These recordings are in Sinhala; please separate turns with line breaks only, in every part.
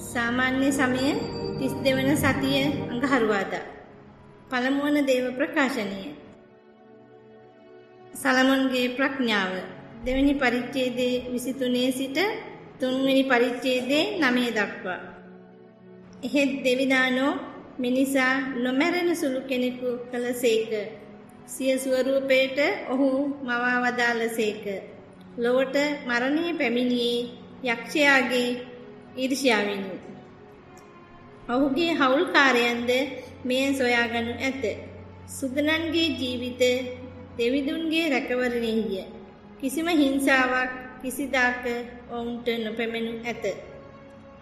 සාමාන්‍ය සමය 32 වන සතිය අඟහරුවාදා. පළමුවන දේව ප්‍රකාශනය. සලමොන්ගේ ප්‍රඥාව දෙවෙනි පරිච්ඡේදයේ 23 සිට තුන්වෙනි පරිච්ඡේදයේ 9 දක්වා. එහෙත් දෙවිදානෝ මිනිසා නොමැරෙන සුළු කෙනෙකු කළසේක. සිය ස්වරූපයට ඔහු මවා වදාළසේක. ලොවට මරණය පැමිණියේ යක්ෂයාගේ ඊර්ෂ්‍යාවෙනි. ඔහුගේ හවුල්කාරයන්ද මෙය සොයාගනු ඇත. සුදනන්ගේ ජීවිත දෙවිදුන්ගේ රැකවරණෙහිය. කිසිම හිංසාවක් කිසිදාක ඔවුන්ට නොපැමිණු ඇත.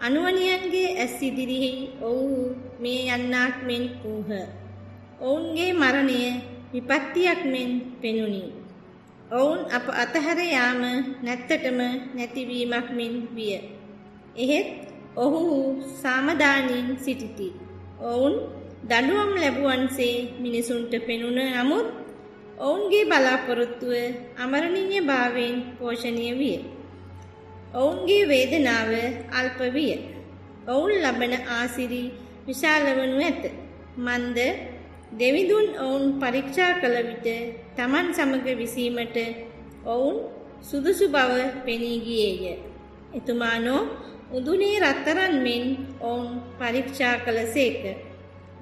අනුවණියන්ගේ ඇස් ඉදිරිෙහි ඔවුහු මේ යන්නාක් මෙන් වූහ. ඔවුන්ගේ මරණය විපත්තියක් මෙන් පෙනුනි. ඔවුන් අප අතහැර යාම නැත්තටම නැතිවීමක් මෙන් විය. එහෙත් ඔහු සාමදානින් සිටිති. ඔවුන් දඬුවම් ලැබුවන්සේ මිනිසුන්ට පෙනුන නමුත් ඔවුන්ගේ බලාපොරොත්තුව අමරණීය භාවයෙන් පෝෂණය විය. ඔවුන්ගේ වේදනාව අල්ප විය. ඔවුන් ලබන ආසිරි විශාල වනු ඇත. මන්ද දෙවිඳුන් ඔවුන් පරීක්ෂා කළ විට තමන් සමග විසීමට ඔවුන් සුදුසු බව පෙනී ගියේය. එතුමානෝ උදුනේ රත්තරන් මෙන් ඔවුන් පරීක්ෂා කළසේක.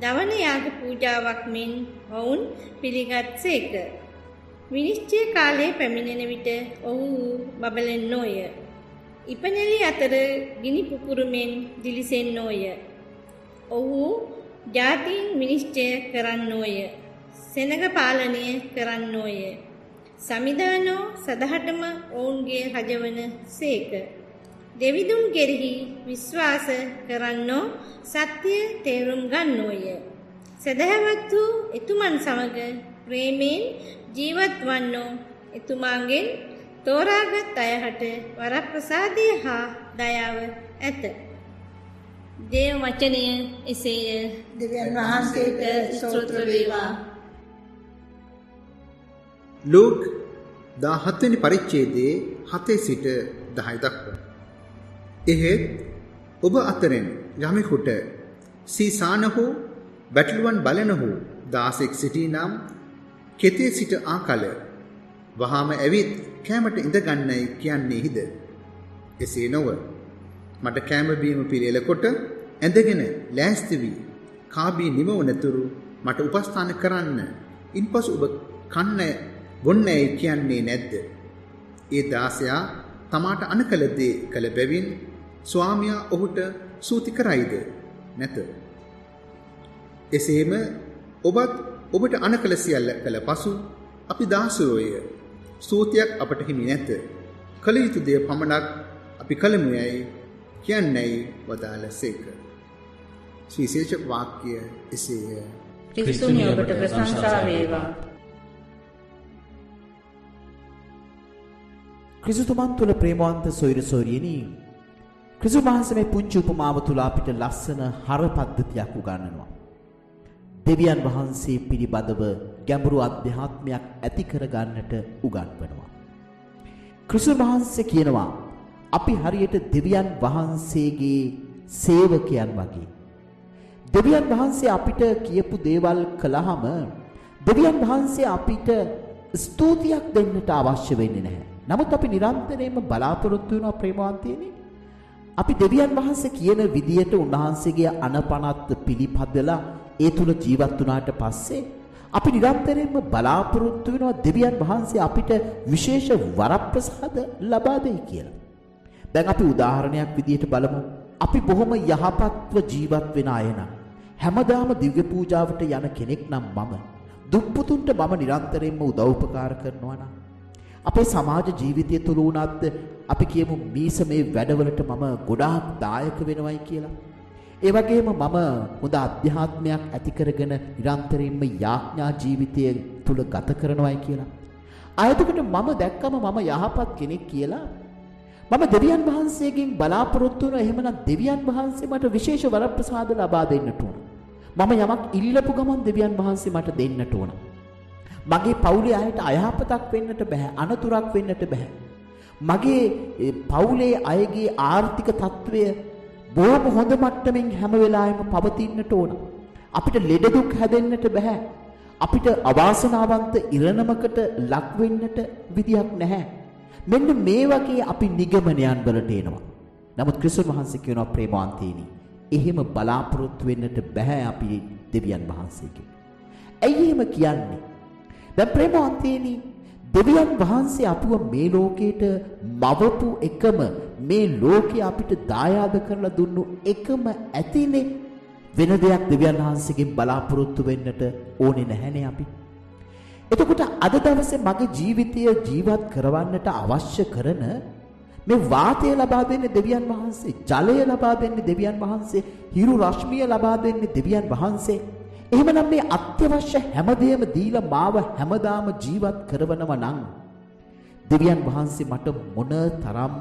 දවන යාග පූජාවක් මෙන් ඔවුන් පිළිගත්සේක. විනිශ්චය කාලයේ පැමිණෙන විට ඔවුහු බබලෙන්නෝය. ඉපනැලි අතර ගිනි පුපුරු මෙන් දිලිසෙන්නෝය. ඔවුහු ජාතීන් විනිශ්චය කරන්නෝය. සෙනග පාලනය කරන්නෝය. සමිදානෝ සදහටම ඔවුන්ගේ රජවන සේක. දෙවිදුන් කෙරෙහි විශ්වාස කරන්නෝ සත්‍ය තේරුම් ගන්නෝය. සදහැවත් වූ එතුමන් සමග ප්‍රේමයෙන් ජීවත් වන්නෝ එතුමාගෙන් තෝරාගත් අයහට වරප්‍රසාදය හා දයාව ඇත. දේව වචනය එසේය.
දෙවියන් වහන්සේට ස්තෝත්‍ර වේවා.
ලූක් 17 වෙනි පරිච්ඡේදයේ 7 සිට 10 දක්වා. එහෙත් ඔබ අතරින් යමෙකුට සීසාන හෝ බැටළුවන් බලන හෝ දාසෙක් සිටී නම් කෙතේ සිට ආකල වහාම ඇවිත් කෑමට ඉඳ ගන්නයි කියන්නේහිද? එසේ නොව මට කෑම බීම පිළියෙල කොට ඇඳගෙන ලෑස්ති වී කාබී නිමවනතුරු මට උපස්ථාන කරන්න, ඉන්පසු ඔබ කන්න බොන්නයි කියන්නේ නැද්ද? ඒ දාසයා තමාට අනකල දේ කළ බැවින් ස්වාමියා ඔහුට සූති කරයිද? නැත. එසේම ඔබත් ඔබට අනකල සියල්ල කළ පසු අපි දාසයෝය, ස්තුතියක් අපට හිමි නැත. කළ යුතු දේ පමණක් අපි කළමු යයි කියන්නයි වදාළසේක. ශ්‍රී වාක්‍ය එසේය.
ක්‍රිස්තුනි ඔබට ප්‍රශංසා වේවා.
ක්‍රිස්තුමන් තුළ ප්‍රේමවන්ත සොයුරු සොයුරියනි, ක්‍රිස්තු වහන්සේ මේ පුංචි උපමාව තුළ අපිට ලස්සන හර පද්ධතියක් උගන්වනවා. දෙවියන් වහන්සේ පිළිබඳව ගැඹුරු අධ්‍යාත්මයක් ඇති කර ගන්නට උගන්වනවා. ක්‍රිස්තු වහන්සේ කියනවා අපි හරියට දෙවියන් වහන්සේගේ සේවකයන් වගේ. දෙවියන් වහන්සේ අපිට කියපු දේවල් කළාම දෙවියන් වහන්සේ අපිට ස්තුතියක් දෙන්නට අවශ්‍ය වෙන්නේ නැහැ. නමුත් අපි නිරන්තරයෙන්ම බලාපොරොත්තු වෙනවා ප්‍රේමවන්තයනි. අපි දෙවියන් වහන්සේ කියන විදියට උන්වහන්සේගේ අනපනත් පිළිපදලා ඒ තුල ජීවත් වුණාට පස්සේ අපි නිරන්තරයෙන්ම බලාපොරොත්තු වෙනවා දෙවියන් වහන්සේ අපිට විශේෂ වරප්‍රසාද ලබා දෙයි කියලා. දැන් අපි උදාහරණයක් විදියට බලමු. අපි බොහොම යහපත්ව ජීවත් වෙන අය නම්, හැමදාම දිව්‍ය පූජාවට යන කෙනෙක් නම් මම, දුප්පතුන්ට මම නිරන්තරයෙන්ම උදව් උපකාර කරනවා නම්, අපේ සමාජ ජීවිතය තුළ වුණත් අපි කියමු මීස මේ වැඩවලට මම ගොඩාක් දායක වෙනවයි කියලා. ඒ වගේම මම හොඳ අධ්‍යාත්මයක් ඇති කරගෙන නිරන්තරයෙන්ම යාඥා ජීවිතය තුළ ගත කරනවයි කියලා. ආයතකට මම දැක්කම මම යහපත් කෙනෙක් කියලා මම දෙවියන් වහන්සේගෙන් බලාපොරොත්තු වෙනවා. එහෙමනම් දෙවියන් වහන්සේ මට විශේෂ වරප්‍රසාද ලබා දෙන්නට ඕන. මම යමක් ඉල්ලපු ගමන් දෙවියන් වහන්සේ මට දෙන්නට ඕන. මගේ පවුලේ අයට අයහපතක් වෙන්නට බෑ, අනතුරක් වෙන්නට බෑ. මගේ පවුලේ අයගේ ආර්ථික තත්ත්වය බොහොම හොඳ මට්ටමින් හැම වෙලාවෙම පවතින්නට ඕන. අපිට ලෙඩ දුක් හැදෙන්නට බෑ. අපිට අවාසනාවන්ත ඉරණමකට ලක් වෙන්නට විදියක් නැහැ. මෙන්න මේ වගේ අපි නිගමනයන් වලට එනවා. නමුත් ක්‍රිස්තුන් වහන්සේ කියනවා ප්‍රේමවන්තයිනි, එහෙම බලාපොරොත්තු වෙන්නට බෑ අපි දෙවියන් වහන්සේගෙන්. ඇයි එහෙම කියන්නේ? දැන් ප්‍රේමවන්තයිනි, දෙවියන් වහන්සේ අපිව මේ ලෝකයට මවපු එකම, මේ ලෝකය අපිට දායාද කරලා දුන්නු එකම ඇතිනේ. වෙන දෙයක් දෙවියන් වහන්සේගෙන් බලාපොරොත්තු වෙන්නට ඕනේ නැහැනේ අපි. එතකොට අද දවසේ මගේ ජීවිතය ජීවත් කරවන්නට අවශ්‍ය කරන මේ වාතය ලබා දෙන්නේ දෙවියන් වහන්සේ, ජලය ලබා දෙන්නේ දෙවියන් වහන්සේ, හිරු රශ්මිය ලබා දෙන්නේ දෙවියන් වහන්සේ. එහෙමනම් මේ අත්‍යවශ්‍ය හැමදේම දීලා මාව හැමදාම ජීවත් කරවනවා නම් දෙවියන් වහන්සේ මට මොන තරම්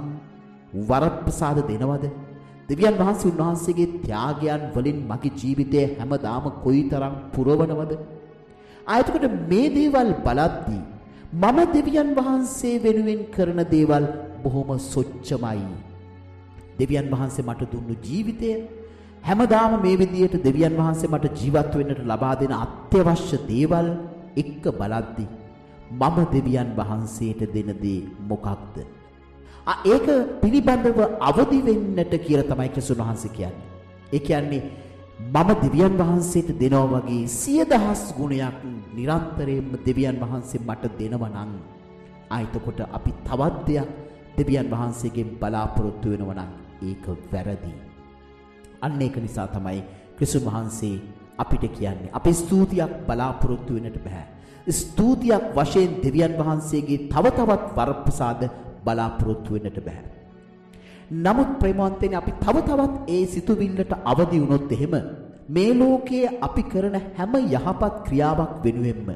වරප්‍රසාද දෙනවද? දෙවියන් වහන්සේ උන්වහන්සේගේ ත්‍යාගයන් වලින් මගේ ජීවිතය හැමදාම කොයිතරම් පුරවනවද? ආයතකොට මේ දේවල් බලද්දී මම දෙවියන් වහන්සේ වෙනුවෙන් කරන දේවල් බොහොම සොච්චමයි. දෙවියන් වහන්සේ මට දුන්නු ජීවිතය හැමදාම මේ විදියට දෙවියන් වහන්සේ මට ජීවත් වෙන්නට ලබා දෙන අත්‍යවශ්‍ය දේවල් එක්ක බලද්දී මම දෙවියන් වහන්සේට දෙන දේ මොකක්ද? ඒක පිළිබඳව අවදි වෙන්නට කියලා තමයි ක්‍රිස්තුන් වහන්සේ කියන්නේ. ඒ කියන්නේ මම දෙවියන් වහන්සේට දෙනවා වගේ 100,000 ගුණයක් නිරන්තරයෙන්ම දෙවියන් වහන්සේ මට දෙනවා නම් ආයතකොට අපි තවත් දෙයක් දෙවියන් වහන්සේගෙන් බලාපොරොත්තු වෙනවා නම් ඒක වැරදි. අන්න ඒක නිසා තමයි ක්‍රිස්තුන් වහන්සේ අපිට කියන්නේ අපේ ස්තුතියක් බලාපොරොත්තු වෙන්නට බෑ. ස්තුතියක් වශයෙන් දෙවියන් වහන්සේගේ තව තවත් වරප්‍රසාද බලාපොරොත්තු වෙන්නට බෑ. නමුත් ප්‍රේමවන්තයනි, අපි තව තවත් ඒ සිතුවිල්ලට අවදි වුණොත් එහෙම මේ ලෝකයේ අපි කරන හැම යහපත් ක්‍රියාවක් වෙනුවෙන්ම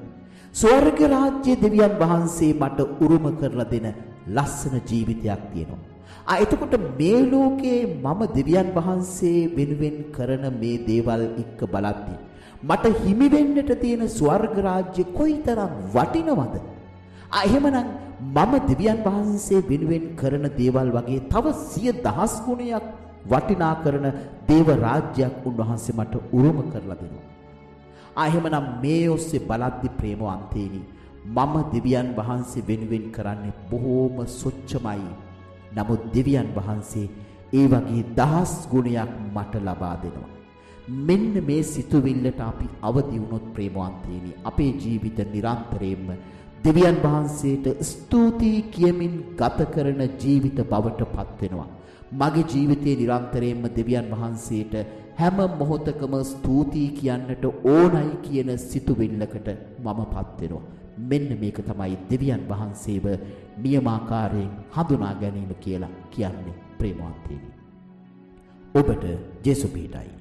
ස්වර්ග රාජ්‍ය දෙවියන් වහන්සේ මට උරුම කරලා දෙන ලස්සන ජීවිතයක් තියෙනවා. එතකොට මේ ලෝකයේ මම දෙවියන් වහන්සේ වෙනුවෙන් කරන මේ දේවල් එක්ක බලද්දී මට හිමි වෙන්නට තියෙන ස්වර්ග රාජ්‍ය කොයිතරම් වටිනවද? එහෙමනම් මම දෙවියන් වහන්සේ වෙනුවෙන් කරන දේවල් වගේ තව 100,000 ගුණයක් වටිනා කරන දේව රාජ්‍යයක් උන්වහන්සේ මට උරුම කරලා දෙනවා. එහෙමනම් මේ ඔස්සේ බලද්දි ප්‍රේමවන්තේනි, මම දෙවියන් වහන්සේ වෙනුවෙන් කරන්නේ බොහෝම සොච්චමයි. නමුත් දෙවියන් වහන්සේ ඒ වගේ දහස් ගුණයක් මට ලබා දෙනවා. මෙන්න මේ සිතුවිල්ලට අපි අවදි වුණොත් ප්‍රේමවන්තේනි, අපේ ජීවිත නිරන්තරයෙන්ම දෙවියන් වහන්සේට ස්තුතියි කියමින් ගත කරන ජීවිත බවට පත් වෙනවා. මගේ ජීවිතයේ නිරන්තරයෙන්ම දෙවියන් වහන්සේට හැම මොහොතකම ස්තුතියි කියන්නට ඕනයි කියන සිතුවිල්ලකට මම පත් වෙනවා. මෙන්න මේක තමයි දෙවියන් වහන්සේව නියමාකාරයෙන් හඳුනා ගැනීම කියලා කියන්නේ ප්‍රේමවන්තයනි. ඔබට ජේසු පිහිටයි.